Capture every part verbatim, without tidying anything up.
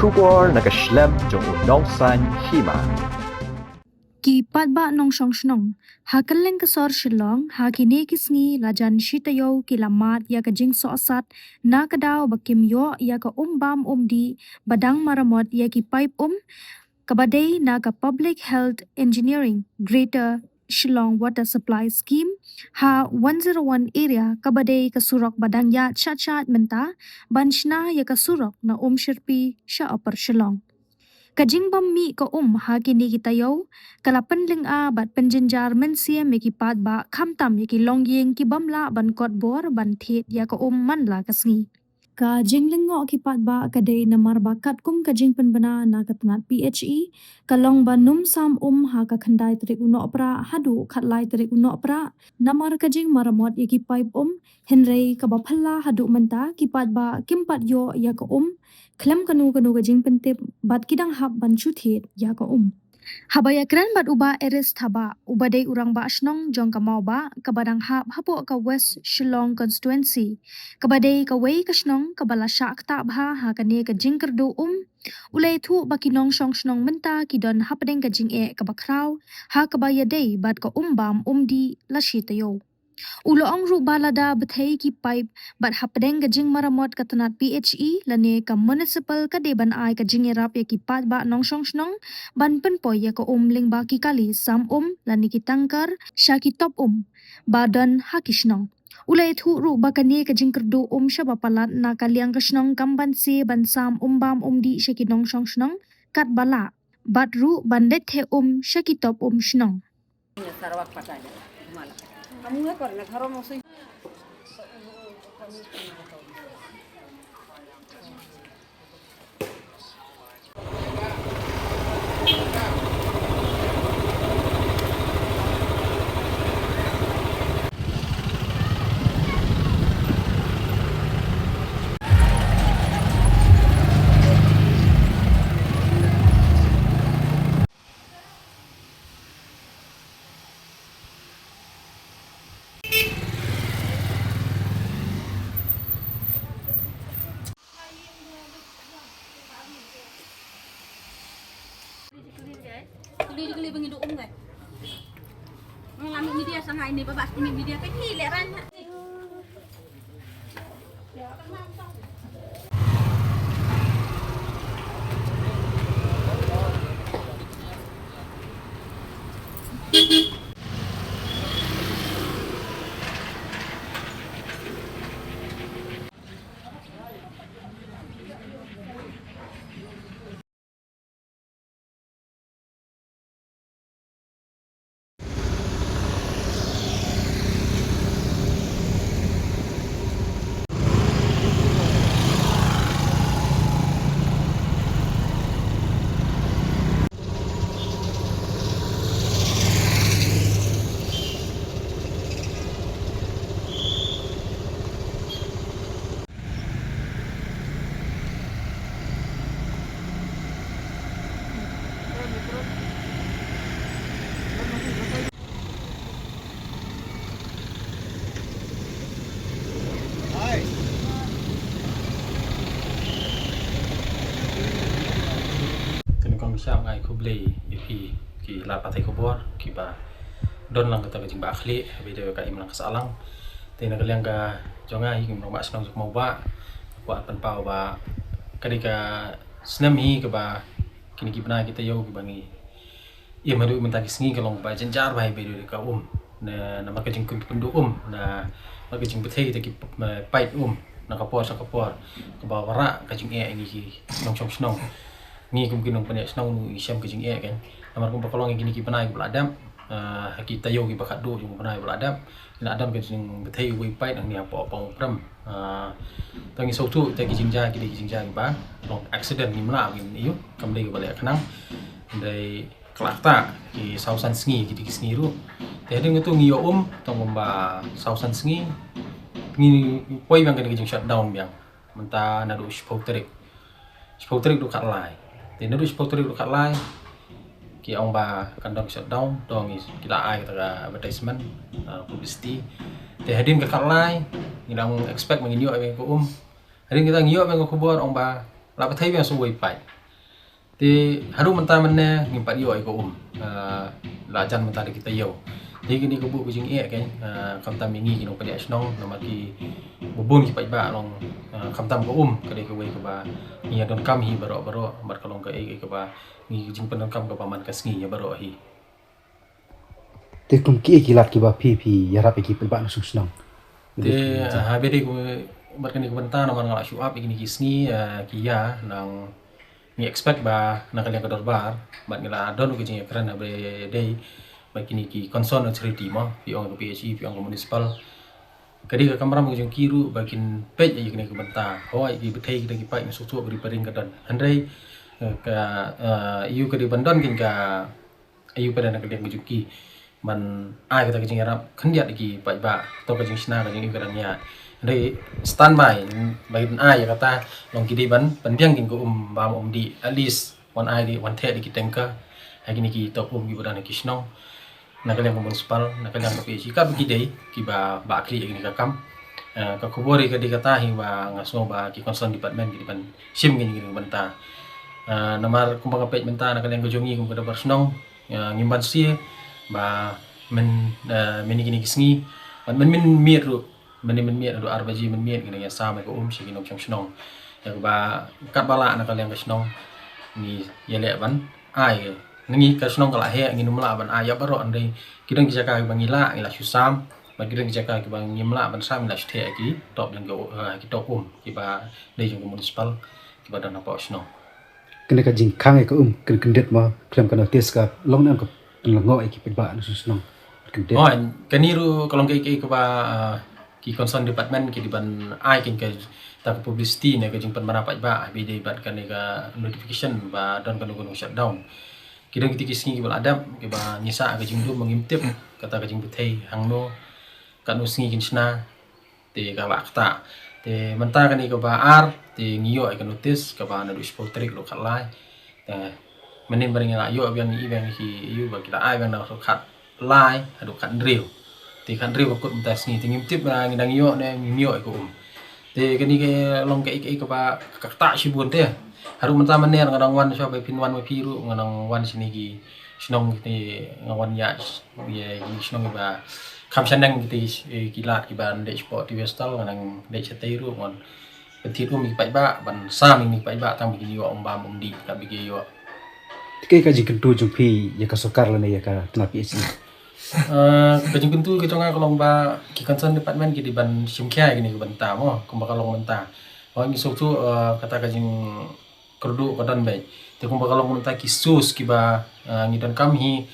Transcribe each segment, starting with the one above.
Khubor na ka shlem jong u Nongsaiñ Hima. Ki paidbah nongshong shnong ha kylleng ka sor Shillong ha kine ki sngi la jan shi taïew ki la mad ïa ka jingsohsat na ka daw ba kim ïoh ïa ka um bam um dih ba dang maramot ïa ki paip um, kaba dei na ka Public Health Engineering Greater Shillong Water Supply Scheme ha one zero one area, kaba dei ka surok ba dang ïaid shat shat mynta ban shna ïa ka surok na Umshyrpi sha Upper Shillong. Ka jingbym mih ka um ha kine ki taïew ka la pynlynga bad pynjynjar mynsiem ïa ki paidbah, khamtam ïa ki longïing ki bym lah ban kot bor ban thied ïa ka um man la ka sngi. Ka jinglyngngoh ki paidbah ka dei namar ba katkum ka jingpynbna na ka tnat P H E, ka long ba nym sam um ha ka khyndai tarik u Nohprah haduh khatlai tarik u Nohprah namar ka jingmaramot ïa ki paip um, hynrei kaba phylla haduh mynta ki paidbah kim pat ïoh ïa ka um khlem kano kano ka jingpyntip bad ki dang hap ban shu thied ïa ka um. Haba ïakren bad u Bah Eris Thabah, uba dei u rangbah shnong jong ka Mawbah kaba dang hap hapoh ka West Shillong Constituency, kaba dei kawei ka shnong kaba la shah ktah bha ha kane ka jingkyrduh um, u la ïathuh ba ki nongshong shnong mynta ki don hapdeng ka jingeh kaba khraw ha kaba ïadei bad ka um bam um dih la shi taïew. U la ong ruh ba lada bthei ki paip bad hapdeng ka jingmaramot ka tnat P H E lane ka municipal ka dei ban ai ka jingïarap ïa ki paidbah nongshong shnong ban pynpoi ïa ka um lyngba ki kali sam um lane ki tanker sha ki top um ba don ha ki shnong. U la ïathuh ruh ba kane ka jingkyrduh um shaba palat na ka liang ka shnong kam banse ban sam um bam um dih sha ki nongshong shnong katba lah, bad ruh ban leit theh um sha ki top um shnong. Te nyngkong sha nga ai khublei ïa phi ki lad pathai khubor kiba don lang kata ka jingbakla, ha video ka im lang ka sahlang. Te na ka liang ka jong nga hi ki nongbah shnong jong ka Mawbah, kwah pynpaw ba ka dei ka snem hi kaba kine ki bnai ki taïew kiba ngi im haduh mynta ki sngi ka long ba jynjar bha ïa ba ïadei ka um. Na, namar ka jingkynduh um, namar ka jingbthei kita ki p-, eh, paip um na ka por sha ka por, kaba wanrah ka jingeh ïa ngi ki nongshong shnong. Ngi kum ki nongpynïaid shnong ngi shem ka jingeh kan. Namar kumba ka long ïa kine ki bnai kiba la dep, eh, ha ki taïew kiba khatduh jong u bnai ba la dep, ki la don ka jingbthei uwei u paip hangne hapoh pang u prem. Eh, to ngi sngewthuh kita ki jingjia ki dei ki jingjia kiba long accident, ngim lah ban ïoh, kam dei kaba leh khnang. Dei ka la ktah ki saw san sngi, ki dei ki sngi ruh. Te hadien kata ngi ïoh um tang kumba saw san sngi. Ngi poi biang kane ka jing shutdown biang mynta naduh shiphew tarik. Shiphew tarik haduh khatlai. Te naduh shiphew tarik haduh khatlai ki ong ba kan don shutdown, to ngi, ki la ai kata ka advertisement, uh, publicity. Te hadien ka khatlai ngi dang expect ba ngin ïoh biang ka um. Hadien kita ngi ïoh biang ka khubor ong ba La pynthei biang shuh wei paid. Te haduh mynta mynne ngim pat ïoh ïa ka um. Ah, la jan mynta da ki taïew. Te kine ki buh ka jingeh kein, ah, khamtam ïa ngi ki nongpynïaid shnong namar ki bun ki paidbah long, ah, khamtam ka um ka dei kawei kaba ngi ïa donkam hi baroh baroh bad ka long kaei kaei kaba ngi jingpyndonkam kaba man ka sngi ïa baroh hi. Te kum kiei ki lad kiba phi phi ïarap ïa ki paidbah na shnong shnong? Te, ah, ha ba dei kum bad kane ka bynta namar nga la shu ap ïa kine ki sngi, ah, ki ïa nang ngi expect ba na ka liang ka dorbar bad ngi la don ka jingïakren ha ba dei bad kine ki concern authority mo, phi ong ka P H E, phi ong ka municipal. Ka dei ka kamram ka jong ki ruh ba kin peit ïa kane ka bynta. Hooid ki bthei ki dang ki paid ngi suk suk repairing ka don. Hynrei, eh, ka, eh, ïa ka dei ban don kin ka ayu ka dei na ka liang ka jong ki ban ai kata ka jingïarap khyndiat ïa ki paidbah, to ka jingshna ka jong i ka dang ïa. Hynrei standby ba kin ai ïa kata long ki dei ban pynbiang kin ka um bam um dih, at least wan ai dih wan theh dih ki tanker ha kine ki top um kiba don ha ki shnong na ka liang ka municipal, na ka liang ka P H E, ka ba ki dei kiba ba khlieh ïa kine ka kam. Eh, ka khubor ïa ka dei kata hi ba nga sngew ba ki concern department ki dei ban shim ïa kine ka bynta. Eh, namar kumba nga peit mynta na ka liang ka jong ngi kum ka dorbar shnong, eh, ngim ban sie ba myn, eh, mynne kine ki sngi, ban myn myn miet ruh, mynne myn miet haduh ar baje myn miet ngi dang ïa sam ïa ka um sha ki nongshong shnong. Ïa kaba katba lah na ka liang ka shnong ngi ïaleh ban ai. Na ngi ka shnong ka la heh, ngin ym lah ban ai ïa baroh, hynrei ki don ki jaka kiba ngi lah, ngi la shu sam, bad ki don ki jaka kiba ngim lah ban sam, ngi la shu theh ïa ki top jong ka, eh, ki top um kiba dei jong ka municipal kiba don hapoh shnong. Kane ka jingkhang ïa ka um kynkyndit mo, khlem ka notice ka long ne em ka pynlyngngoh ïa ki paidbah na shnong shnong? Kynkyndit. Oh, kane ruh ka long kaei kaei kaba, ah, ki concern department ki dei ban ai kin kata ka publicity ne ka jingpynbna paidbah, ba dei bad kane ka notification ba don kano kano shutdown. Ki don kita ki sngi kiba la dep kiba ngi sah ka jingdum ba ngim tip kata ka jingbthei hangno, katno sngi kin shna. Te ka la kata. Te mynta kane kaba ar, te ngi ïoh ïa ka notice kaba naduh shiphew tarik haduh khatlai. Te mynnin ba ngi la ïoh biang ngi i biang ki ïoh ba ki la ai biang naduh khatlai haduh khathynriew. Te khathynriew ka kut mynta sngi, te ngim tip ba ngi dang ïoh ne ngim ïoh ïa ka um. Te kane ka long kaei kaei kaba ka ktah shibun te. Haduh mynta mynne nga dang wan shuwa ba phin wan ma phi ruh nga dang wan shane ki shnong kine, nga wan ïa ïa ki shnong kiba kham shaneng kite, eh, ki lad kiba dei shapoh T V Hostel, nga dang dei shatei ruh, ngan pynthied um ïa ki paidbah ban sam ïa ki paidbah tang ba kin ïoh um bam um dih katba ki ïoh. Te kaei ka jingkyntu jong phi ïa ka sorkar lane ïa ka tnat P H E? Eh, ka jingkyntu ka jong nga ka long ba ki concern department ki dei ban shim khia ïa kine ki bynta mo, kumba ka long mynta. Ba ngi sngewthuh, eh, kata ka jing kyrduh ka don beit. Te kumba ka long mynta ki source kiba, ah, ngi donkam hi,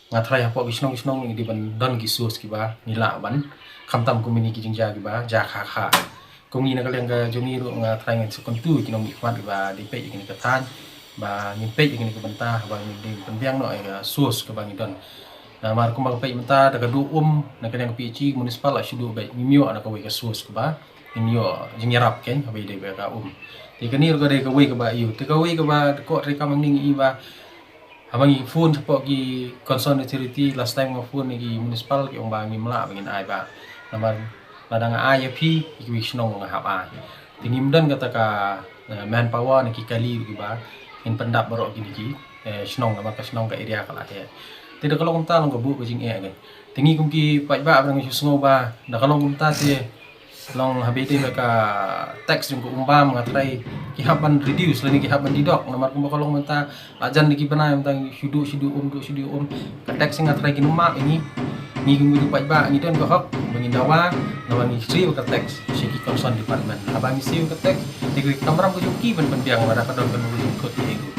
nga tharai hapoh ki shnong ki shnong ngi dei ban don ki source kiba ngi lah ban khamtam kum kine ki jingjia kiba jia kha kha. Kum ngi na ka liang ka jong ngi ruh nga tharai ngin sa kyntu ki nongmihkhmat kiba dei peit ïa kine ka thaiñ ba ngin peit ïa kine ka bynta ba ngin dei pynbiang noh ïa ka source kaba ngi don. Namar kumba ka peit mynta da ka duh um na ka liang ka P H E municipal la shu duh beit, ngim ïoh na kawei ka source kaba ngin ïoh jingïarap kein haba ïadei bad ka um. Te kane ruh ka dei kawei kaba ïoh. Te kawei kaba dei ko treikam hangne ngi i ba haba ngi phone shapoh ki concerned authority, last time nga phone ïa ki municipal ki ong ba ngim lah ba ngin ai ba. Namar lada nga ai ïa phi, ïa kiwei ki shnong nga hap ai. Te ngim don kata ka, eh, manpower ne ki kali ruh kiba ngin pyndap baroh kine ki, eh, shnong namar ka shnong ka area ka la heh. Te da ka long kumta long ka buh ka jingeh kein. Te ngi kum ki paidbah ba ngi shu sngew ba da ka long kumta te long haba ïadei bad ka tax jong ka um bam nga tharai ki hap ban reduce lane ki hap ban deduct namar kumba ka long mynta la jan da ki bnai mynta ngi shu duh shu duh um duh shu duh um. Ka tax nga tharai kin ym map ïa ngi. Ngi kum ki paidbah ngi don ka hok ba ngin dawa namar ngi siew ka tax sha ki concerned department. Haba ngi siew ka tax te ki kamram ka jong ki ban pynbiang lada ka don kano ka jingkut ïa ngi.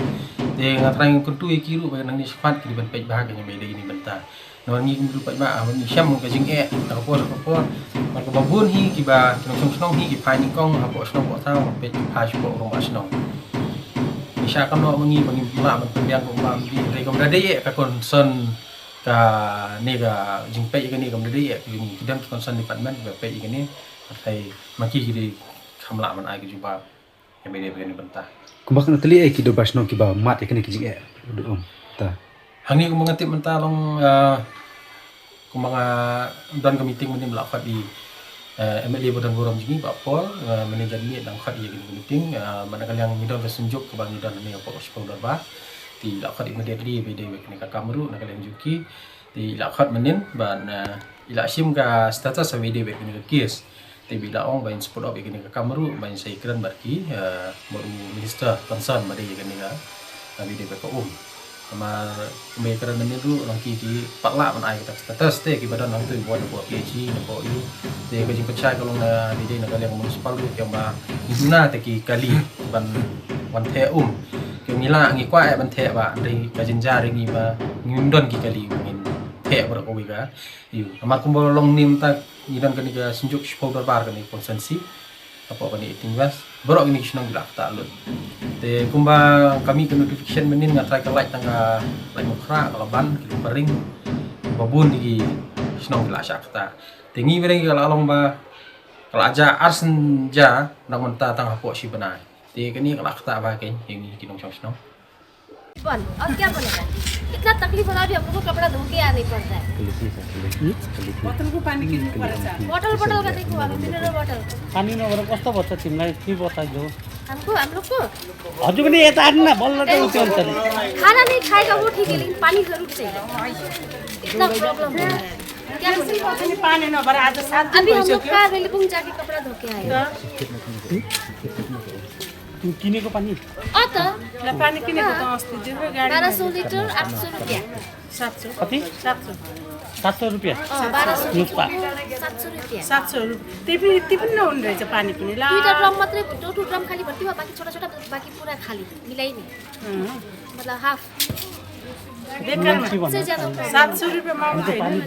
Te nga tharai ngi kyntu ïa ki ruh ba nangne shakhmat ki dei ban peit bha ka jingmut ïa kine ki bynta. Namar ngi kum ki paidbah, ah, ngi shem ka jingeh, ha ka por, ha ka por. Namar kaba bun hi kiba, ki nongshong shnong hi, ki phai nyngkong, hapoh shnong hapoh thaw, peit ki phai sha hapoh rangbah shnong. Ngi shah kynnoh ma ngi, ba ngim lah ban pynbiang ka um bam dih, hynrei kam da dei eh ka concern kane ka jingpeit ïa kane kam da dei eh, ki don ki concern department, kiba peit ïa kane, hynrei ma ki ki dei kham lah ban ai ka jubab. Ïa ba dei ba kane bynta. Kumba kane tylli eh ki dorbar shnong kiba mad ïa kane ki jingeh. Duh um. Ta. Hangne kumba nga tip mynta long, ah, kumba nga don ka meeting mynne ba la khot ïa Eh, M L A ba don burom jong ngi, Bah Paul, eh, mynne janmiet dang khot ïa kane ka meeting, eh, bad na ka liang ngi don ka synjuk kaba ngi don hangne hapoh Shiphew Dorbar. Te i la khot immediately ba i dei wei kane ka kam ruh na ka liang jong ki. Te i la khot mynnin bad, eh, i la shim ka status ba i dei wei kane ka case. Te ba i la ong ba in support of ïa kane ka kam ruh ba in sa ïakren bad ki, eh, bad u minister concern ba dei ïa kane ka, eh, ba i dei wei ka um. Namar kumba ïakren mynnin ruh, long ki ki pat lah ban ai kata ka status, te kiba don hangto i bun na ka P H E na ka U. Te ka jingpynshai ka long na, dei dei na ka liang municipal ruh, kiba ngi duna te ki kali ban wan theh um. Ki ngi lah, ngi kwah ban theh, ba hynrei ka jynjar ïa ngi ba ngim don ki kali ba ngin theh baroh kawei ka ïew. Namar kumba long ne mynta ngi don kane ka synjuk Shiphew Dorbar kane ka constituency. Hapoh kane eighteen West, baroh kine ki shnong ki la ktah lut. Te kumba ka mih ka notification mynnin, nga try ka light tang ka light Mukhra, ka la ban, ki la pyrshang. Ba bun ki shnong ki la shah ktah. Te ngi bad ngi ka la long ba ka la jia ar sien jia, nang mynta tang hapoh shi bnai. Te kane ka la ktah bha kein ïa ngi ki nongshong shnong. बन, और क्या बनेगा? इतना तकलीफ होता है, अभी हम लोग को कपड़ा धो के आना पड़ता है। Quality sa, quality, quality. Bottle को पानी कितने ऊपर है, sir? Bottle, bottle का देखो, अभी mineral bottle। पानी नभएर कस्तो बस्छ तिमीलाई? के बताइदियो? हमको, हम लोग को? हजुर पनि यता आउनु न, बल्ल त उठ्यो नि त। खाना नहीं खाएगा वो ठीक है, लेकिन पानी जरूर चाहिए। इतना प्रॉब्लम है। क्या बोले? पानी नभएर आज सात दिन अभी हम लोग भइसक्यो। का रेलीबुङ जाके कपड़ा धो के आए। त? किनेको पानी? अँ त। ल, पानी किनेको त अस्ति दिनमा गाडीमा। बाह्र सौ लिटर, आठ सौ रुपियाँ। सात सौ। कति? सात सौ। सात सौ रुपियाँ? अँ, बाह्र सौ नुस्ता। लिटर, सात सौ रुपियाँ। सात सौ रुपियाँ। त्यही पनि, त्यति पनि नहुने रहेछ पानी पनि। ल। दुईटा ड्रम मात्रै, दो ठो ड्रम खाली भर्ती भयो, बाकी छोटा छोटा, बाकी पूरा खाली, मिलाइ नि। अँ। मतलब हाफ। बेकारमा। सबसे ज्यादा प्रॉब्लम। सात सौ रुपियाँ माग्नु त होइन।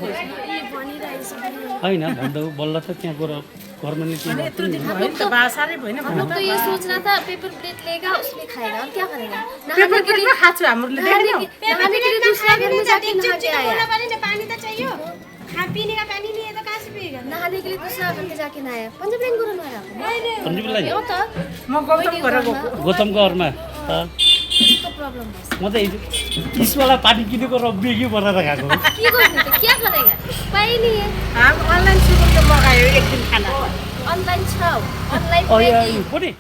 पानी त होइन, भन्दा बल्ल त त्यहाँ गएर गभर्मेन्टले के अनि गर्छ? यत्रो दिन भयो नि त, बा साह्रै भयो नि। हम लोग तो ये सोच रहा था, पेपर प्लेट लेगा, उसमें खाएगा, और क्या करेगा? पेपर प्लेटमा खान्छ, हाम्रो नहाने के लिए, नहाने के लिए दूसरा घर में जाके नहा के आया। पानी तो चाहिए। हाँ, पीने का पानी नहीं है तो कहाँ से पिएगा? नहाने के लिए दूसरा घर में जाके नहाया। पन्जाबीलाई गएर नुहाएर आएको। पन्जाबीलाई? हो त। म गौतमको घर गएको। गौतमको घरमा? अँ। यस्तो प्रब्लम भएछ। म त हिजो तिसवाला पानी किनेको र म्यागी बनाएर खाएको। के गर्ने त? क्या करेगा? उपाय नहीं है। हाँ, अनलाइन सुरु त मगायो एक दिन खाना। अनलाइन छ, अनलाइन अँ, म्यागी। अँ, कुनै?